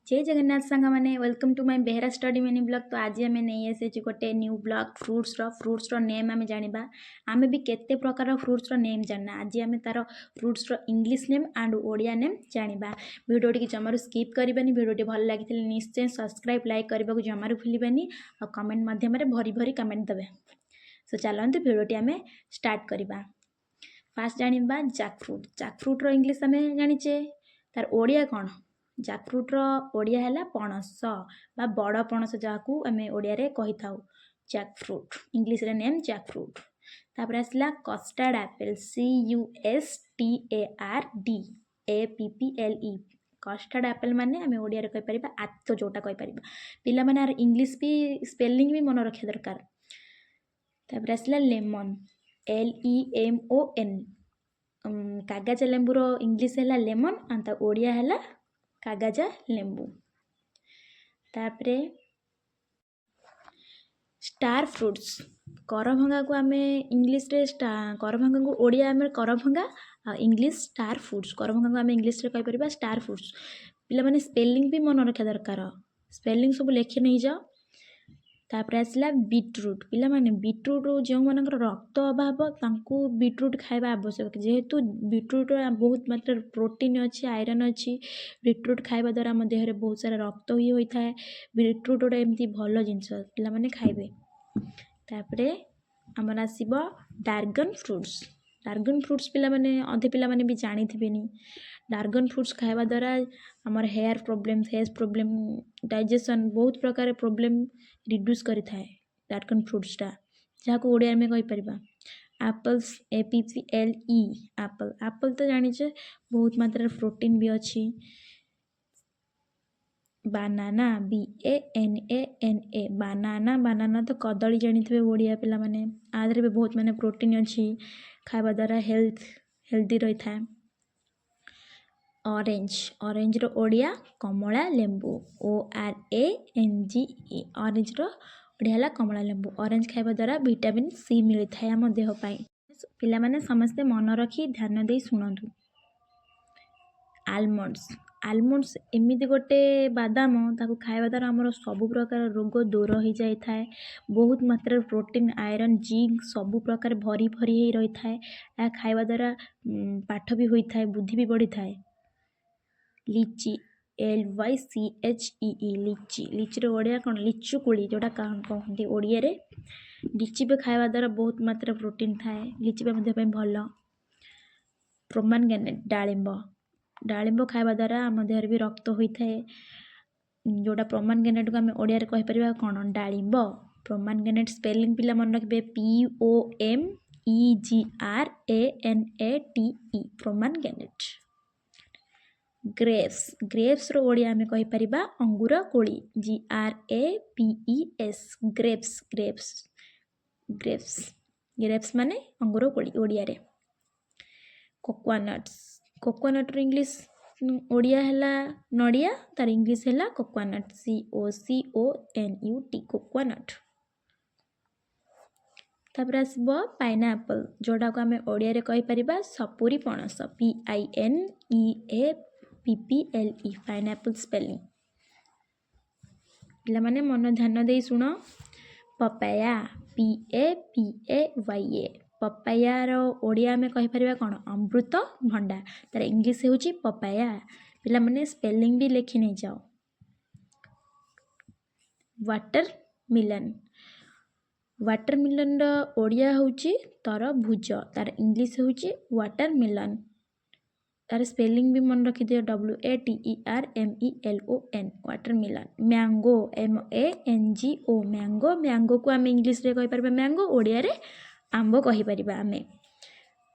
ଜୟ ଜଗନ୍ନାଥ ସାଙ୍ଗମାନେ, welcome to my Behera study mini vlog। ତ ଆଜି ଆମେ ନେଇ ଆସିଛୁ ଗୋଟେ ନ୍ୟୁ ବ୍ଲଗ୍ ଫ୍ରୁଟ୍ସର ନେମ୍ ଆମେ ଜାଣିବା। ଆମେ ବି କେତେ ପ୍ରକାର ଫ୍ରୁଟ୍ସର ନେମ୍ ଜାଣିନା। ଆଜି ଆମେ ତା'ର ଫ୍ରୁଟ୍ସର English name and Odia name ଜାଣିବା। ଭିଡ଼ିଓଟିକି ଜମାରୁ ସ୍କିପ୍ କରିବେନି। ଭିଡ଼ିଓଟି ଭଲ ଲାଗିଥିଲେ ନିଶ୍ଚୟ ସବସ୍କ୍ରାଇବ୍, ଲାଇକ୍ କରିବାକୁ ଜମାରୁ ଭୁଲିବେନି ଆଉ କମେଣ୍ଟ ମାଧ୍ୟମରେ ଭରି ଭରି କମେଣ୍ଟ ଦେବେ। ସୋ ଚାଲନ୍ତୁ, ଭିଡ଼ିଓଟି ଆମେ ଷ୍ଟାର୍ଟ କରିବା। ଫାର୍ଷ୍ଟ ଜାଣିବା ଜ୍ୟାକ୍ ଫ୍ରୁଟ୍। ଜ୍ୟାକ୍ ଫ୍ରୁଟ୍ର ଇଂଲିଶ ଆମେ ଜାଣିଛେ, ତାର ଓଡ଼ିଆ କ'ଣ? ଜ୍ୟାକ୍ ଫ୍ରୁଟ୍ର ଓଡ଼ିଆ ହେଲା ପଣସ ବା ବଡ଼ ପଣସ, ଯାହାକୁ ଆମେ ଓଡ଼ିଆରେ କହିଥାଉ। ଜ୍ୟାକ୍ ଫ୍ରୁଟ୍ ଇଂଲିଶରେ ନେମ୍ ଜ୍ୟାକ୍ ଫ୍ରୁଟ୍। ତାପରେ ଆସିଲା custard apple, CUSTARD APPLE। Custard apple ମାନେ ଆମେ ଓଡ଼ିଆରେ କହିପାରିବା ଆତ, ଯେଉଁଟା କହିପାରିବା। ପିଲାମାନେ, ଆର ଇଂଲିଶ ବି ସ୍ପେଲିଂ ବି ମନେ ରଖିବା ଦରକାର। ତାପରେ ଆସିଲା ଲେମନ୍, LEMON। କାଗଜ ଲେମ୍ବୁର ଇଂଲିଶ ହେଲା ଲେମନ୍ ଆଉ ତା ଓଡ଼ିଆ ହେଲା କାଗଜ ଲେମ୍ବୁ। ତାପରେ ଷ୍ଟାର ଫ୍ରୁଟ୍ସ, କରଭଙ୍ଗାକୁ ଆମେ ଇଂଲିଶରେ, କରଭଙ୍ଗାକୁ ଓଡ଼ିଆ ଆମେ କରଭଙ୍ଗା ଆଉ ଇଂଲିଶ ଷ୍ଟାର ଫ୍ରୁଟ୍ସ। କରଭଙ୍ଗାକୁ ଆମେ ଇଂଲିଶରେ କହିପାରିବା ଷ୍ଟାର ଫ୍ରୁଟ୍ସ। ପିଲାମାନେ, ସ୍ପେଲିଂ ବି ମନେ ରଖିବା ଦରକାର। ସ୍ପେଲିଂ ସବୁ ଲେଖି ନେଇଯାଅ। ତାପରେ ଆସିଲା ବିଟ୍ରୁଟ୍। ପିଲାମାନେ, ବିଟ୍ରୁଟ୍ ଯେଉଁମାନଙ୍କର ରକ୍ତ ଅଭାବ, ତାଙ୍କୁ ବିଟ୍ରୁଟ୍ ଖାଇବା ଆବଶ୍ୟକ, ଯେହେତୁ ବିଟ୍ରୁଟ୍ ବହୁତ ମାତ୍ରାରେ ପ୍ରୋଟିନ୍ ଅଛି, ଆଇରନ୍ ଅଛି। ବିଟ୍ରୁଟ୍ ଖାଇବା ଦ୍ୱାରା ଆମ ଦେହରେ ବହୁତ ସାରା ରକ୍ତ ହିଁ ହୋଇଥାଏ। ବିଟ୍ରୁଟ୍ ଗୋଟେ ଏମିତି ଭଲ ଜିନିଷ, ପିଲାମାନେ ଖାଇବେ। ତାପରେ ଆମର ଆସିବ ଡ୍ରାଗନ୍ ଫ୍ରୁଟ୍ସ। ଡ୍ରାଗନ୍ ଫ୍ରୁଟ୍ସ ପିଲାମାନେ, ଅଧେ ପିଲାମାନେ ବି ଜାଣିଥିବେନି। ଡ୍ରାଗନ୍ ଫ୍ରୁଟ୍ସ ଖାଇବା ଦ୍ୱାରା ଆମର hair problem, face problem, digestion, ବହୁତ ପ୍ରକାର ପ୍ରୋବ୍ଲେମ୍ ରିଡ୍ୟୁସ୍ କରିଥାଏ ଡ୍ରାଗନ୍ ଫ୍ରୁଟ୍ସଟା, ଯାହାକୁ ଓଡ଼ିଆରେ ଆମେ କହିପାରିବା apples, APPLE, apple। Apple ତ ଜାଣିଛେ, ବହୁତ ମାତ୍ରାରେ ପ୍ରୋଟିନ୍ ବି ଅଛି। Banana, BANANA, banana। Banana ତ କଦଳୀ ଜାଣିଥିବେ ଓଡ଼ିଆ ପିଲାମାନେ। ଆ ଦେହରେ ବି ବହୁତ ମାନେ ପ୍ରୋଟିନ୍ ଅଛି, ଖାଇବା ଦ୍ୱାରା ହେଲ୍ଥ ହେଲ୍ଦି ରହିଥାଏ। ଅରେଞ୍ଜ, ଅରେଞ୍ଜର ଓଡ଼ିଆ କମଳା ଲେମ୍ବୁ, ORANGE। ଅରେଞ୍ଜର ଓଡ଼ିଆ ହେଲା କମଳା ଲେମ୍ବୁ। ଅରେଞ୍ଜ ଖାଇବା ଦ୍ୱାରା ଭିଟାମିନ୍ ସି ମିଳିଥାଏ ଆମ ଦେହ ପାଇଁ। ପିଲାମାନେ, ସମସ୍ତେ ମନ ରଖି ଧ୍ୟାନ ଦେଇ ଶୁଣନ୍ତୁ। ଆଲମଣ୍ଡସ୍, ଆଲମଣ୍ଡସ୍ ଏମିତି ଗୋଟେ ବାଦାମ, ତାକୁ ଖାଇବା ଦ୍ୱାରା ଆମର ସବୁ ପ୍ରକାର ରୋଗ ଦୂର ହୋଇଯାଇଥାଏ। ବହୁତ ମାତ୍ରାରେ ପ୍ରୋଟିନ୍, ଆଇରନ୍, ଜିଙ୍କ୍ ସବୁ ପ୍ରକାର ଭରି ଭରି ହେଇ ରହିଥାଏ। ଏହା ଖାଇବା ଦ୍ୱାରା ପାଠ ବି ହୋଇଥାଏ, ବୁଦ୍ଧି ବି ବଢ଼ିଥାଏ। Lychee, LYCHEE, lychee. ଲିଚିର ଓଡ଼ିଆ କ'ଣ? ଲିଚୁ କୋଳି ଯେଉଁଟା କହନ୍ତି ଓଡ଼ିଆରେ। ଲିଚି ବି ଖାଇବା ଦ୍ୱାରା ବହୁତ ମାତ୍ରାରେ ପ୍ରୋଟିନ୍ ଥାଏ। ଲିଚି ବି ଆମ ଦେହ ପାଇଁ ଭଲ। ପୋମାଗ୍ରାନେଟ୍, ଡାଳିମ୍ବ। ଡାଳିମ୍ବ ଖାଇବା ଦ୍ୱାରା ଆମ ଦେହରେ ବି ରକ୍ତ ହୋଇଥାଏ। ଯେଉଁଟା ପୋମାଗ୍ରାନେଟ୍କୁ ଆମେ ଓଡ଼ିଆରେ କହିପାରିବା କ'ଣ? ଡାଳିମ୍ବ। ପୋମାଗ୍ରାନେଟ୍ ସ୍ପେଲିଂ ପିଲା ମନେ ରଖିବେ, POMEGRANATE, pomegranate। Grapes, ଗ୍ରେପ୍ସର ଓଡ଼ିଆ ଆମେ କହିପାରିବା ଅଙ୍ଗୁର କୋଳି, GRAPES, grapes, grapes, grapes। Grapes ମାନେ ଅଙ୍ଗୁର କୋଳି ଓଡ଼ିଆରେ। କୋକୋନଟ୍ସ, କୋକୋନଟ୍ର ଇଂଲିଶ, ଓଡ଼ିଆ ହେଲା ନଡ଼ିଆ, ତାର ଇଂଲିଶ ହେଲା coconut, COCONUT, coconut। ତାପରେ ଆସିବ ପାଇନାଆପଲ୍, ଯେଉଁଟାକୁ ଆମେ ଓଡ଼ିଆରେ କହିପାରିବା ସପୁରୀ ପଣସ, PINEAPPLE, pineapple spelling। ପିଲାମାନେ, ମନ ଧ୍ୟାନ ଦେଇ ଶୁଣ। ପପାୟା, PAPAYA। ପପାୟାର ଓଡ଼ିଆ ଆମେ କହିପାରିବା କ'ଣ? ଅମୃତ ଭଣ୍ଡା। ତାର ଇଂଲିଶ ହେଉଛି ପପାୟା। ପିଲାମାନେ, ସ୍ପେଲିଂ ବି ଲେଖି ନେଇଯାଅ। ୱାଟର ମିଲନ୍, ୱାଟର ମିଲନ୍ର ଓଡ଼ିଆ ହେଉଛି ତରଭୁଜ, ତାର ଇଂଲିଶ ହେଉଛି ୱାଟର ମିଲନ୍। ତାର ସ୍ପେଲିଂ ବି ମନେ ରଖିଦିଅ, WATERMELON, watermelon। Mango, MANGO, mango। ମ୍ୟାଙ୍ଗୋକୁ ଆମେ ଇଂଲିଶରେ କହିପାରିବା ମ୍ୟାଙ୍ଗୋ, ଓଡ଼ିଆରେ ଆମ୍ବ କହିପାରିବା ଆମେ।